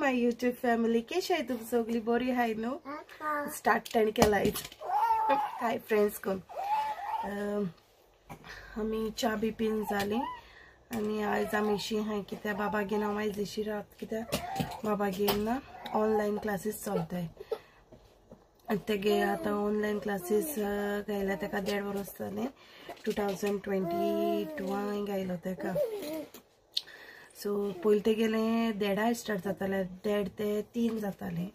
My YouTube family, कशी आहे तुम सगळी? बरी हाय न्हू? स्टार्ट ताणें केला. हाय फ्रेंड्स कोण आमी च्या बी पीन जाली आनी आयज आमी अशी हाय कित्याक बाबा घेवन हांव आयज अशी रात कित्याक बाबा घेवन ना ऑनलायन क्लासीस चलताय. तेगे आतां ऑनलायन क्लासीस घायल्या तेका 1.5 वर्स जालें. 2022 घायलो तेका. सो पयलीं तेगेलें 1:30 स्टार्ट जातालें, 1:30 ते 3 जातालें.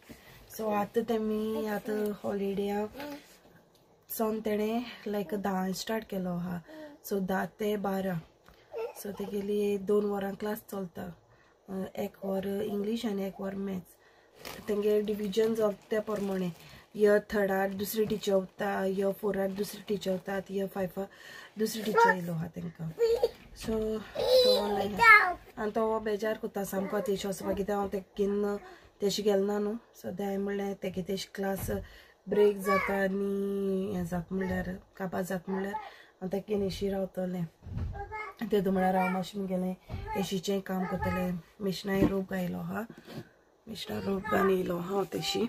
सो आतां तेमी आतां हॉलिडे सावन तेणें लायक 10 स्टार्ट केलो आहा. सो 10 ते 12. सो तेगेली 2 वरां क्लास चलता, 1 वर इंग्लीश आनी 1 वर मॅथ्स. तेंगे डिविजन जाता त्या प्रमाणे इयर 3rd दुसरी टिचर वता, इयर 4 दुसरी टिचर वता, इयर 5 दुसरी टिचर येयलो आहा तेंकां. सो तो ऑनलायन आनी तो बेजार करता सामको तेश वचपाक कित्याक हांव तेका घेवन तेशी गेलो ना न्हू. सो हांवें म्हणलें तेगे तेशी क्लास ब्रेक जाता आनी हें जाता म्हणल्यार काबार जाता म्हणल्यार हांव तेका घेवन एशी रावतलें. तेदो म्हळ्यार हांव मातशें मुगेलें एशीचें काम करतलें. मिशनाय रोप घायलो आहा, मिशना रोप घालून येयलो आहा हांव तेशी.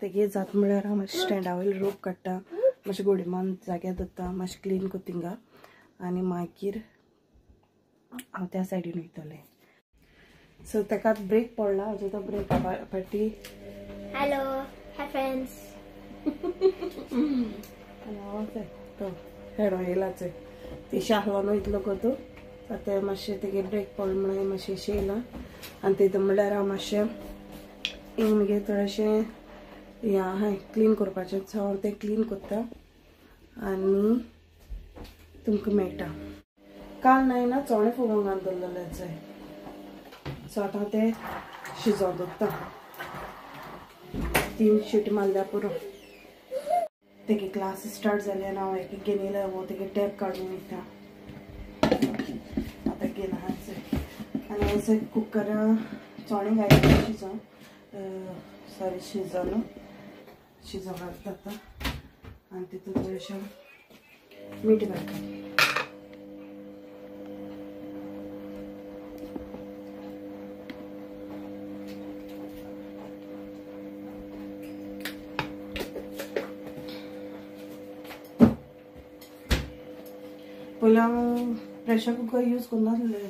तेगे जाता म्हळ्यार हांव मातशें स्टँडा वयलो रोप काडटा, मातशें गोडी मारून जाग्यार दवरता, मातशें क्लीन करता थिंगा आनी मागीर हांव त्या सायडीन वयतलें. सो तेका ब्रेक पडला, अजून तो ब्रेक फाटी. Hello hi friends. तो हेडो येयलाच तेशी आहलो न्हू इतलो करतो. आतां मातशें तेगे ब्रेक पडलो म्हणून मातशें अशें येयलां आनी तेतून म्हणल्यार हांव मातशें मागीर थोडेशें हें आहाय क्लीन करपाचें. सो हांव तें क्लीन करता आनी तुमकां मेळटा. काल नाय ना चणे फुगोवंक घालून दवरलेले जाय. सो आतां ते शिजोवंक दवरता. 3 शिटी मारल्यार पुरो. तेगे क्लास स्टार्ट जाले आनी हांव एक घेवन येयलें. हो तेगे टॅब काडून वयता आतां घेवन आहा. आनी हांवें कुकरां चणे घायले शिजोवन, सॉरी शिजोवन शिजोवंक घालता आतां. आनी तितून थोडेशें मीठ घालता. पयलीं हांव प्रेशर कुकर यूज करनासलें,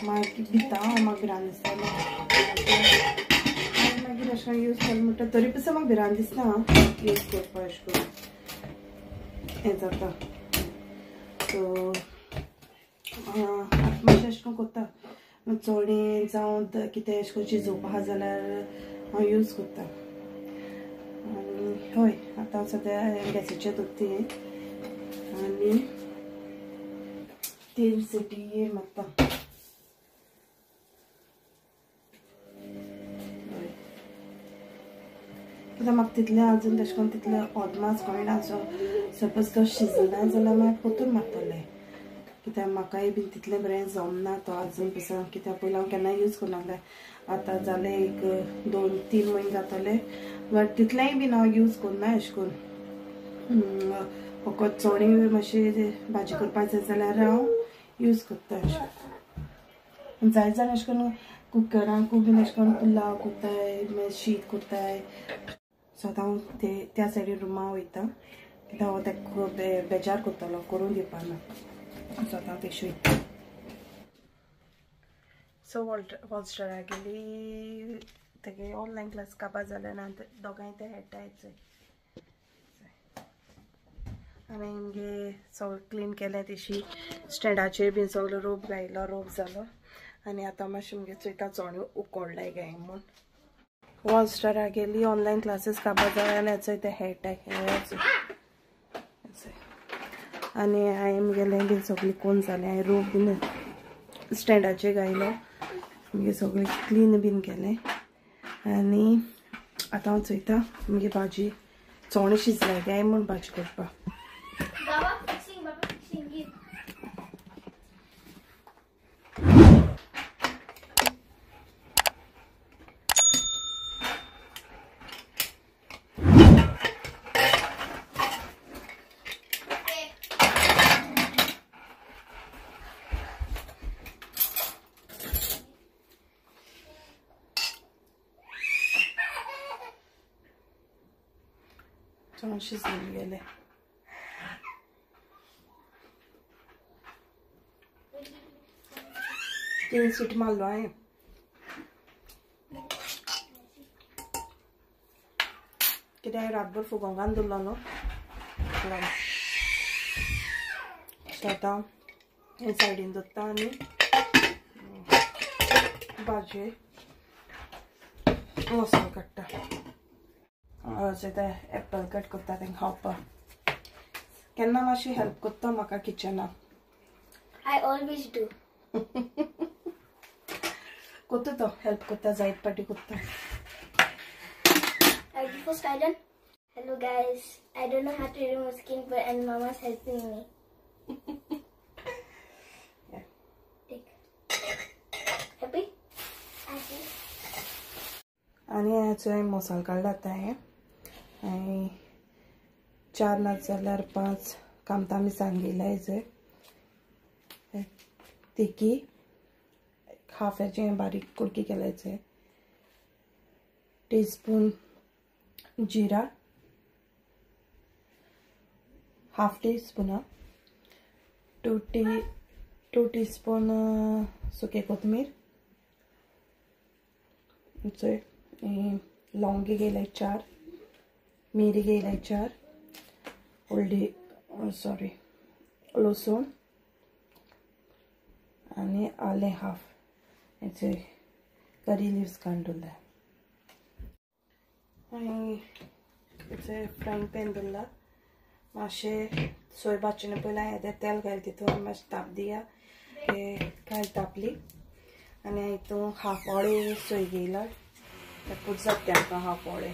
मागीर भिता हांव, म्हाका भिरांत दिसतालें. मागीर अशें यूज केलें म्हणटा तरी पसून म्हाका भिरांत दिसना यूज करपाक अशें करून हें जाता. सो आतां मातशें अशें करून करता, चणे जावं कितें अशें करून शिजोवपा आहा जाल्यार हांव यूज करता. आनी हय आतां सद्या गॅसीचेर दवरता आनी 3 सिटी मारता. कित्याक म्हाका तितलें अजून तशें करून तितलें अदमास कळना. सो सपोज तो शिजना जाल्यार मागीर परतून मारतलें कित्याक म्हाकाय बीन तितलें बरें जमना तो अजून पसून. कित्याक पयलीं हांव केन्ना यूज करनासलें. आतां जालें 1 2 3 म्हयने जातले, बट तितलेंय बीन हांव यूज करना अशें करून. फकत चणे मातशें भाजी करपाक जाय जाल्यार हांव यूज करता अशें. जाय जाण अशें करून कुकरांकूय बीन अशें करून पुलाव करताय, मागीर शीत करताय. सो आतां हांव त्या सायडीन रुमा वयता कित्याक हांव तेका बेजार करतलो करून दिवपाक ना. सो आतां हांव तेशी वयता. सो वॉलस्टरा गेली तेगे ऑनलायन क्लास काबार जाले ना, दोगांय ते हेडटायच. आनी मगे सगळें क्लीन केलें तेशी स्टँडाचेर बीन सगळो रोप घायलो, रोप जालो. आनी आतां मातशें मगे चोयता चणे उकडलाय काय म्हूण. वॉलस्टरा गेली ऑनलायन क्लासीस काबार जाले आनी चोय ते हेडटाय. आनी हांवें मगेलें बीन सगळें कोण जालें, हांवें रोप बीन स्टँडाचेर घायलो, मागीर सगळें क्लीन बीन केलें. आनी आतां हांव चोयता मागीर भाजी चणे शिजलाय काय म्हूण भाजी करपाक. चड शिजून गेले. 3 सीट मारलो हांवें. कित्याक रातभर फुगोवंक दवरलो न्हू. सो आतां हे सायडीन दवरता आनी भाजये मसालो काडटा. आतां एप्पल कट करता तेंकां खावपाक. केन्ना मातशी हेल्प करता म्हाका किचनाक. I always do. करता तो हेल्प करता, जायत पाटी करता. Before I done. Hello guys, I don't know how to remove skin, but and mama's helping me. Yeah. Take. Happy? Happy. आनी हाचो मसालो काडला आतां हांवें. आनी 4 नाच जाल्यार 5 कामतां मिरसांग घेयला हेजे. तिकी हाफ हेचे बारीक कुडकी केल्याचे. टीस्पून जिरा, हाफ टी स्पून, 2 टीस्पून सुके कोथमीर, लवंगी घेयलाय 4, मिरी घेयलाय 4, हळदी सॉरी लसूण आनी आलें हाफ. हेचे करी लिव्स काडून दवरल्या. आनी हेचे फ्रायंग पॅन दवरला. मातशें सोय भाजचें पयलीं हांवें तेल घायलें तितून मातशें ताप दिया. कायल तापली आनी हितून हाफ ओळे सोय घेयला. पूत जाता तें आमकां हाफ ओळे.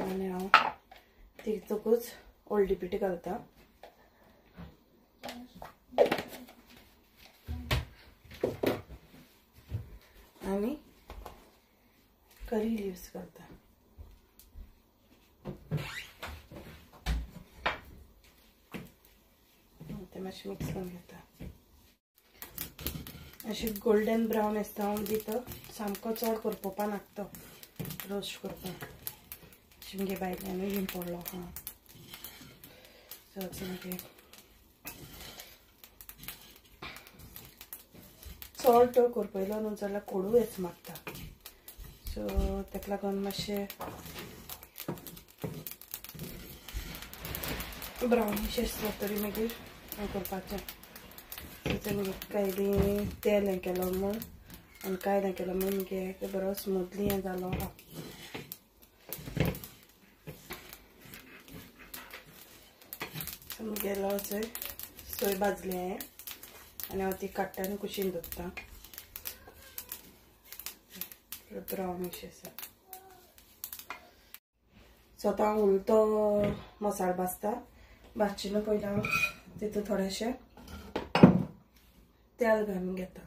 आनी हांव तितूकूच हळदी पिठी घालता. आनी करी लिव्स घालता. ते मातशें मिक्स करून घेता. अशें गोल्डन ब्रावन आसता दिता. सामको चड करपोवपा नाका तो रोस्ट करपाक. अशें मगे भायल्यानूय बीन पडलो आहा. सो मागीर चड तो करपयलो न्हू जाल्यार कोडू हेच मागता. सो ताका लागून मातशें ब्रावनीश आसता तरी मागीर हें करपाचें. तें मागीर कायली तेल हें केलो म्हूण आनी कायल हें केलो म्हूण मागीर बरो स्मुथली हें जालो आहा. मुगेलो सोय भाजली हांवें आनी हांव ती काडटा आनी कुशीन दवरता. ब्रावनीश आसा. सो आतां हांव उरलो मसालो भाजता. भाजचे न्हू पयलीं हांव तितून थोडेशें तेल घालून घेता.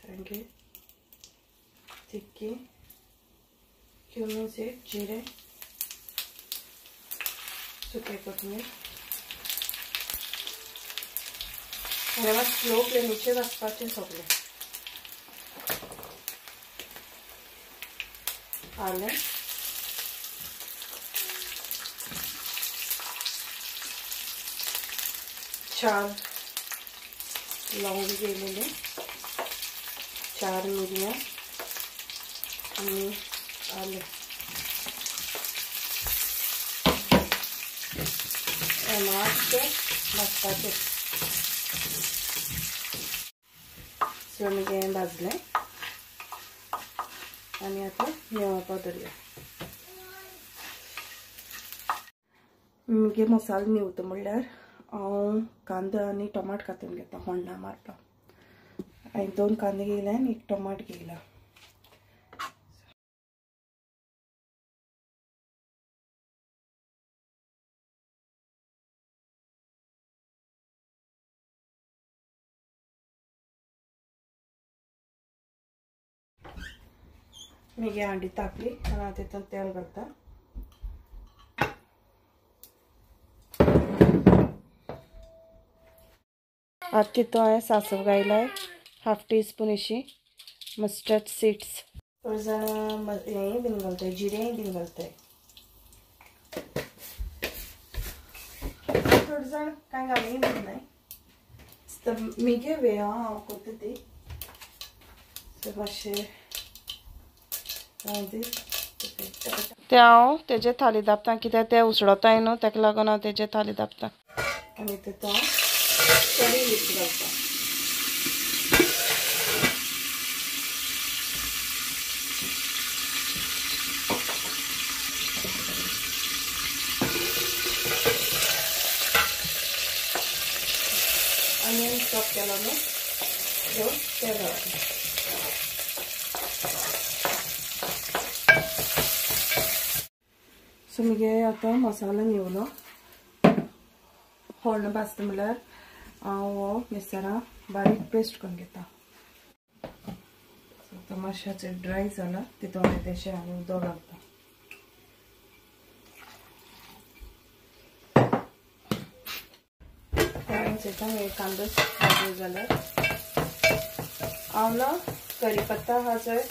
सारकें तिक्की, क्यूमिन सीड, जिरे, सुके कोथमीर आनी मात स्लो फ्लेमीचेर भाजपाचें सगळें. आलें, चार लवंग घेयलेले, 4 मिरयां आनी आलें. मातशें भाजपाचें. सो मागीर हें भाजलें आनी आतां न्हेवपाक दवरया. मागीर मसालो न्हिवता म्हणल्यार हांव कांदो आनी टमाट कातून घेता होण्णा मारपाक. हांवें 2 कांदे घेयले आनी 1 टमाट घेयला. मगे हांडी तापली आनी हांव तितून तेल घालता. आतां तितून हांवें सांसव घायलाय हाफ टी स्पून अशी मस्टर्ड सीड्स. थोडे जाण हेंय बीन घालताय, जिरेंय बीन घालताय, थोडे जाण कांय घालूय बीन नाय. मगे वे हांव करता ती. मातशें तें हांव तेजे थाली दापता, कित्याक तें उसळताय न्हू, ताका लागून हांव तेजे थाली दापता. आनी तितून हांव कडी लिफ्स घालता. अनियन चॉप केलो न्हू तो ते घालता. सो मगे आतां मसालो येवलो. होळण भाजता म्हणल्यार हांव हो मिरसांगा बारीक पेस्ट करून घेता. सो आतां मातशें ड्राय जाला, तितून हांवें तेशें आनी उदक घालता. कांदो भाजलो जाल्यार हांव ना करी पत्ता आहा चोय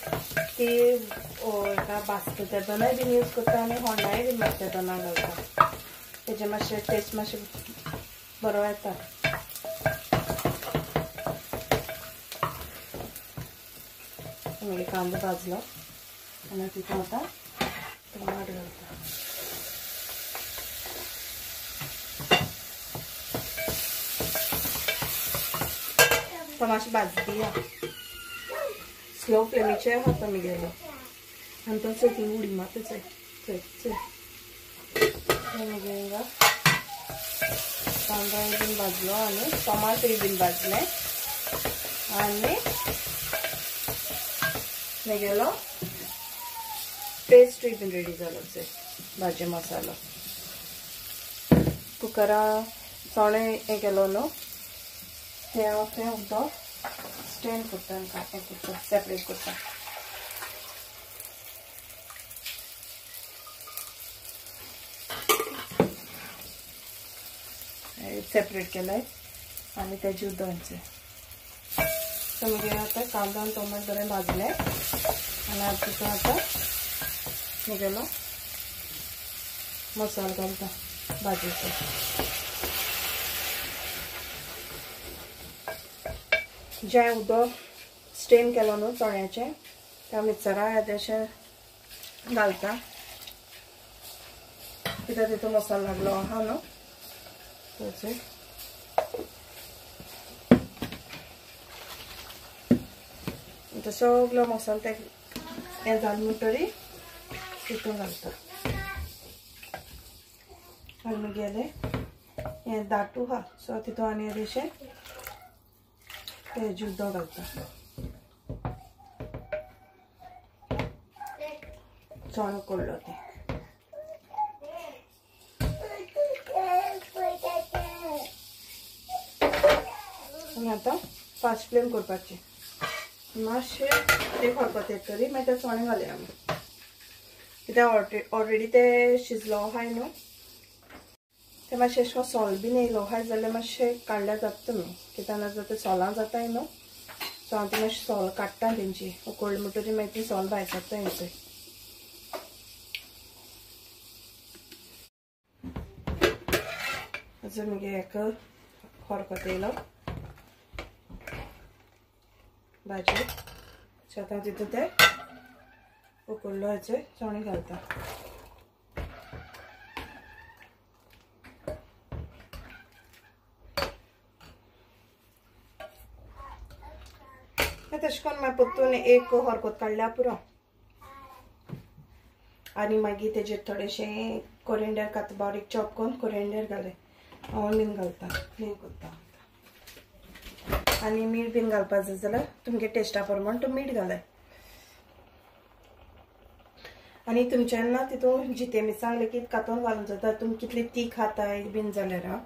ती हेका भाजता तेदोनाय बीन यूज करता आनी होंडाय बीन मातशें तेदोना घालता. तेजें मातशें टेस्ट मातशें बरो येता. मागीर कांदो भाजलो आनी तितून आतां टमाट घालता. तो मातशें भाजदी स्लो फ्लेमीचेर आहा तो मगेलो. आनी तो चोय ती उडी मारता चोय चोय चोय. मागीर हिंगा कांदो बीन भाजलो आनी टमाटूय बीन भाजलें आनी मगेलो पेस्टूय बीन रेडी जालो चोय भाजी मसालो. कुकरा चणे हें केलो न्हू तें हांव तें उदक स्टेन करता, हें करता, सेपरेट करता. सेपरेट केलाय आनी तेजें उदक. सो मगेर आतां कांदो आनी टोमाट बरें भाजलें आनी आतां तितून आतां मगेलो मसालो घालता भाजयेचो. जें उदक स्टेन केलो न्हू चण्याचें त्या मिक्सरा येदेशें घालता, कित्याक तितून मसालो लागलो आहा न्हू. आतां सगलो मसालो ते हें जालें म्हणटरी तितून घालता. आनी मगेलें हें दाटू आहा सो तितून आनी येदेशें तेजें उदक घालता. चणो उकडलो तें. आनी आतां फास्ट फ्लेम करपाचें. मातशें तें खरपत येत तरी मागीर ते चणे घालया आमी, कित्याक ऑलरेडी ते शिजलो आहाय न्हू. ते मातशें अशें सोल बीन येयलो आहाय जाल्यार मातशें काडल्यार जाता तुमी, कित्याक ना जाल्यार ते सोलां जाताय न्हू. सो हांव ती मातशें सोल काडटा तेंची, उकडली म्हणटरी मागीर ती सोल भायर सरता हेंचे. अजून मगे हेका खरपत येयलो भाजी. सो आतां तितून ते उकडलो हेचे चणे घालता. तशें करून मागीर परतून एक हरकत काडल्यार पुरो. आनी मागीर तेजेर थोडेशें कोरिएंडर कात बारीक चॉप करून कोरिएंडर घालय, हांव बीन घालता, हें करता. आनी मीठ बीन घालपा जाय जाल्यार तुमगे टेस्टा प्रमाण तो मीठ घालाय. आनी तुमच्यान ना तितून जिते मिरसांग लेगीत कातून घालूंक जाता, तुमी कितली तीख खाताय बीन जाल्यार.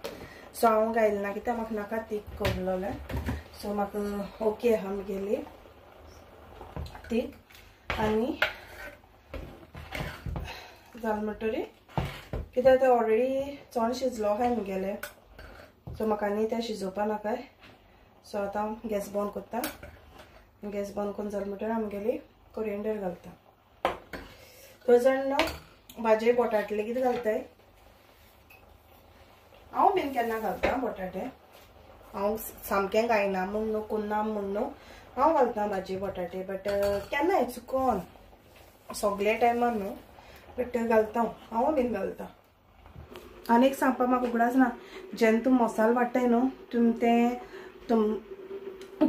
सो हांव घायलें ना कित्याक म्हाका नाका तीख करलेलें. सो म्हाका ओके आहा म्हगेली तीख. आनी जालें म्हणटरी कित्याक तें ऑलरेडी चोण शिजलो आहाय मुगेलें. सो म्हाका न्ही तें शिजोवपा नाकाय. सो आतां हांव गॅस बंद करता. गॅस बंद करून जालें म्हणटरी आमगेली कोरियंडर घालता. थोडे जाण न्हू भाजये बटाटे लेगीत घालताय. हांव बीन केन्ना घालता बटाटे. हांव सामकें घायना म्हूण न्हू, कोन्ना म्हूण न्हू, हांव घालता भाजी बटाटे, बट केन्नाय चुकोन, सगळे टायमार न्हू, बट घालता हांव बीन घालता. आनी एक सांगपा म्हाका उगडास ना, जेन्ना तूं मसालो वाडटाय न्हू तुमी तें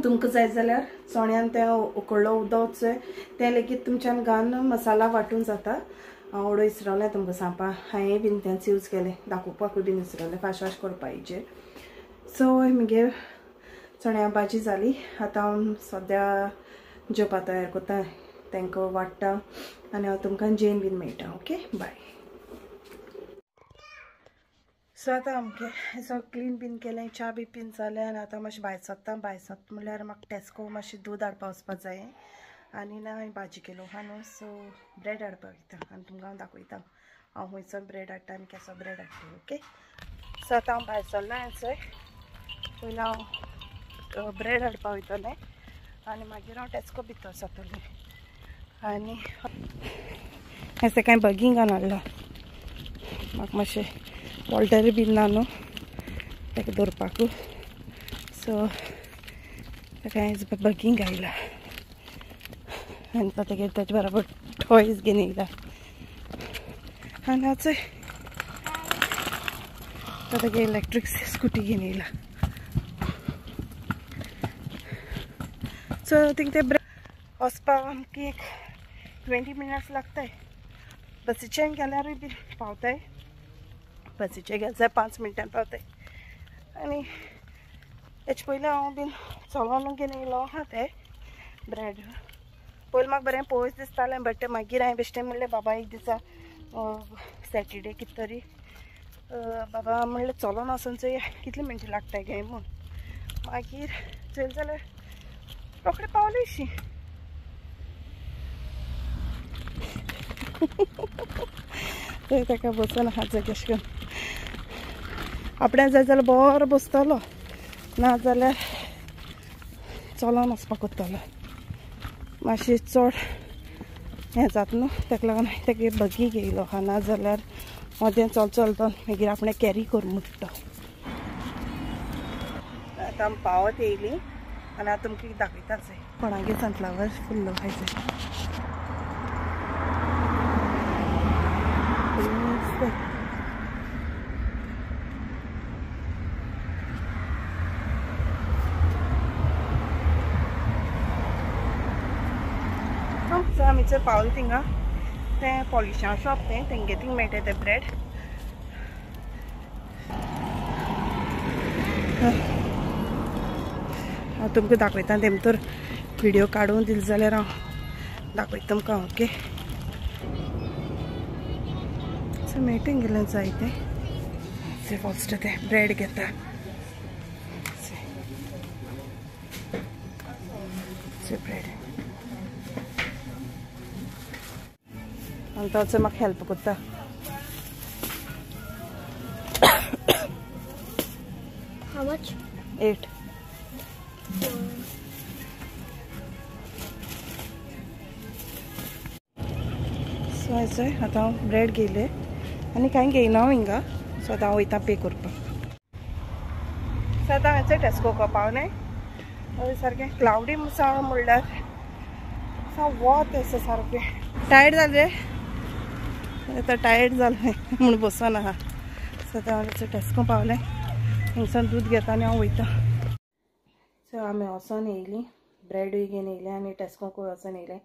तुमकां जाय जाल्यार चण्यान तें उकडलो उदक चोय तें लेगीत तुमच्यान घालून मसाला वांटून जाता. हांव ओडो इसरलें तुमकां सांगपा, हांवें बीन तेंच यूज केलें, दाखोवपाकूय बीन इसरलें फास्ट फास्ट करपाचेर. सो मुगे चण्या भाजी जाली. आतां हांव सद्या जेवपा तयार करता, तांकां वाडटा आनी हांव तुमकां जेवन बीन मेळटा. Okay bye. सो आतां आमगे सगळें क्लीन बीन केलें, च्या बी पीन जालें आनी आतां मातशें भायर सरता. भायर सरता म्हणल्यार म्हाका टेस्को मातशें दूद हाडपा वचपा जाय आनी ना हांवें भाजी केलो आहा न्हू, सो ब्रेड हाडपाक वयता आनी तुमकां हांव दाखयता हांव खंयचो ब्रेड हाडटा आनी केसो ब्रेड हाडटा. ओके सो आतां हांव भायर सरलां चोय. पयलीं हांव ब्रेड हाडपा वयतलें आनी मागीर हांव टेस्को भितर सरतलें. आनी हें कांय बगिंगान हाडलां म्हाका मातशें वॉल्टरी बीन ना न्हू ताका दवरपाकू, सो ताका हांवें बगींग आयला आनी तो तेगेर ताजे बरोबर टॉयज घेवन येयला. आनी हांव चोय तो तेगे इलेक्ट्रीक स्कुटी घेवन येयला. सो थिंग ते ब्रेड वचपाक आमकां एक 20 मिनट्स लागताय. बसीच्यान गेल्यारूय बी पावताय, बसीचे गेले जाल्यार 5 मिनटान पावताय. आनी हेचे पयलीं हांव बीन चलोन घेवन येयलो आहा ते ब्रेड. पयलीं म्हाका बरें पयस दिसतालें, बट मागीर हांवें बेश्टें म्हणलें बाबा एक दिसा सॅटरडे कितें तरी बाबा म्हणलें चलोन वचोन चोया कितले मिनटां लागता काय म्हूण. मागीर चोयलें जाल्यार रोखडें पावलें शी. ताका बसून आहा चोय कशें करून आपणें जाय जाल्यार बरो बसतलो, ना जाल्यार चलोन वचपाक कोत्तलो. मातशें चड हें जाता न्हू ताका लागून ताका बगी घेयलो आहा, ना जाल्यार मदें चल चलतो मागीर आपणें कॅरी कर म्हणटा. आतां आमी पावत येयली आनी आतां तुमकां दाखयता चोय कोणागे सनफ्लावर फुल्लो आहाय चोय. सो आमी चोय पावले थिंगा तें पॉलिशा शॉप तें तेंगे थिंग मेळटा तें ब्रेड. हांव तुमकां दाखयता तें भितर व्हिडियो काडून दिल जाल्यार हांव दाखयता तुमकां. ओके सो मेळटा गेलें जाय तें फर्स्ट तें ब्रेड घेता. ब्रेड आनी तो म्हाका हेल्प करता. How much? 8. सो चोय आतां हांव ब्रेड घेयले आनी कांय घेयना हांव हिंगा. सो आतां हांव वयता पे करपाक. सो आतां हांवें टेस्को पावलें. सारकें क्लावडी साव म्हणल्यार साव वत आसा सारकें. टायर्ड जालें आतां, टायर्ड जालें म्हूण बसोन आहा. सो आतां हांव टेस्को पावलें, हिंगसान दूद घेता आनी हांव वयता. सो आमी वचोन येयलीं, ब्रेडूय घेवन येयलें आनी टेस्कोकूय वचोन येयलें.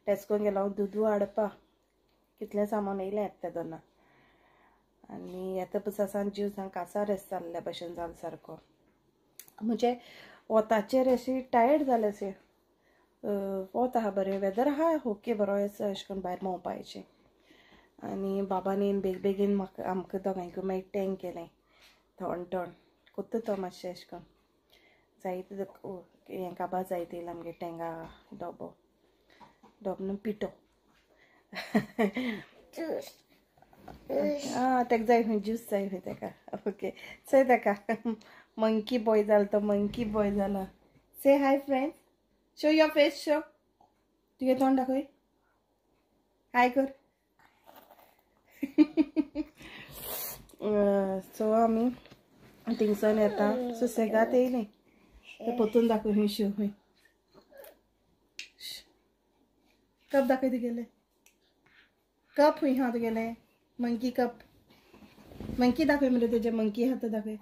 टेस्कोन गेलो हांव दुदू हाडपा, कितलें सामान येयलें येता तेन्ना. आनी येता पळय आसा जीव सामको कासार जाल्ल्या भशेन जालो सारको. म्हणजे वताचेर अशी टायर्ड जालें अशें. वत आहा बरें, वेदर आहा ओके बरो अशें करून भायर भोंवपाचें. आनी बाबान येवन बेग बेगीन म्हाका आमकां दोगांयकूय मागीर टँक केलें थंड थंड कोत्ता तो मातशें अशें करून जायते हें काबार जायत येयला आमगे टेंगा डोबो डोबो न्हू पिठो. आं तेका जाय खंय ज्यूस जाय खंय तेका. ओके चोय तेका मंकी बॉय जाला तो, मंकी बॉय जाला. Say hi friends, show your face, show तुगे तोंड दाखय, हाय कर. सो आमी थिंगसान येता सुसेगाद येयली ते परतून दाखय खंय शो खंय कप दाखय तुगेले कप खंय आहा तुगेले मंकी कप मंकी दाखय मरे तुजे मंकी आहा तो दाखय.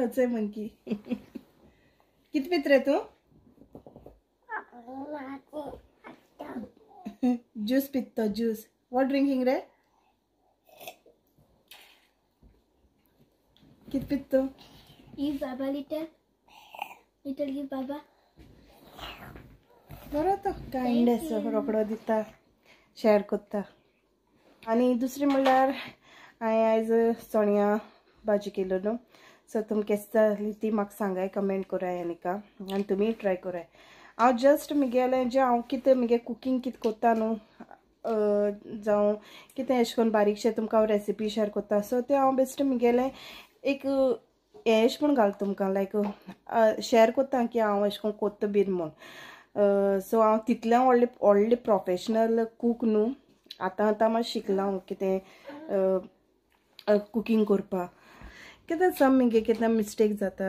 अचे मंकी कित पित रे तूं? ज्यूस पित्तो ज्यूस. What drinking रे? कित पित्तो? Give Baba little. Little give Baba. बरो तो कायंड आसा, रोकडो दिता, शेअर करता. आनी दुसरें म्हणल्यार हांवें आयज चण्या भाजी केलो न्हू, सो तुमकां केस जाली ती म्हाका सांगाय, कमेंट कराय आनीका, आनी तुमी ट्राय कराय. हांव जस्ट म्हगेलें जें हांव कितें म्हगे कुकींग कितें करता न्हू, जावं कितें अशें करून बारीकशें तुमकां हांव रेसिपी शेअर करता, सो तें हांव बेश्टें म्हगेलें एक हें अशें म्हूण घालता तुमकां, लायक शेअर करता की हांव अशें करून करता बीन म्हूण. सो हांव तितलें व्हडलें व्हडलें प्रोफेशनल कूक न्हू, आतां आतां मातशें शिकलां हांव कितें कुकींग करपाक. कितें सम मगे कितें मिस्टेक जाता,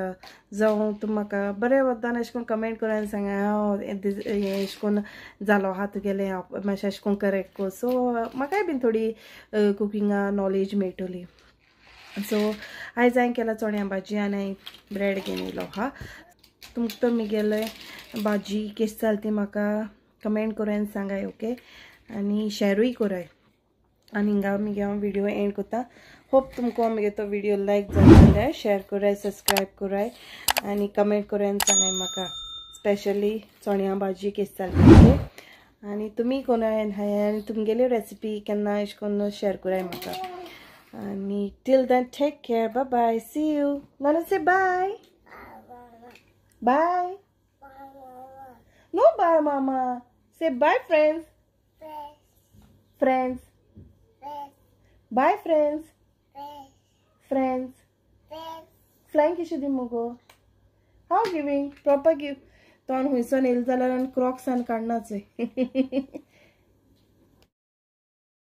जावं तूं म्हाका बरें वतान अशें करून कमेंट करून आनी सांगा हांव हें अशें करून जालो आहा तुगेलें, मातशें अशें करून करेक्ट कर. सो म्हाकाय बीन थोडी कुकिंगा नॉलेज मेळटली. सो आयज हांवें केला चण्या भाजी आनी हांवें ब्रेड घेवन येयलो आहा. तुमकां तर म्हगेलें भाजी केश जाली ती म्हाका कमेंट करून आनी सांगाय, ओके, आनी शेरूय कराय. आनी हिंगा मगे हांव व्हिडियो एंड करता. होप तुमकां मगे तो व्हिडियो लायक जालो जाल्यार शेअर कराय, सबस्क्रायब कराय आनी कमेंट कराय आनी सांगाय म्हाका स्पेशली चण्या भाजी केस जाली, ओके. आनी तुमी कोणाय आनी तुमगेली रेसिपी केन्ना अशें करून शेअर कराय म्हाका. आनी till then take care, bye bye, see you. Nanu say bye bye. No bye mama, say bye friends. Friends bye friends. Friends flying किशे दी मुगो? हांव गिवींग प्रॉपर गिव. तोंड हुंयसोन येयलें जाल्यार आनी क्रॉक्सान काडनाच.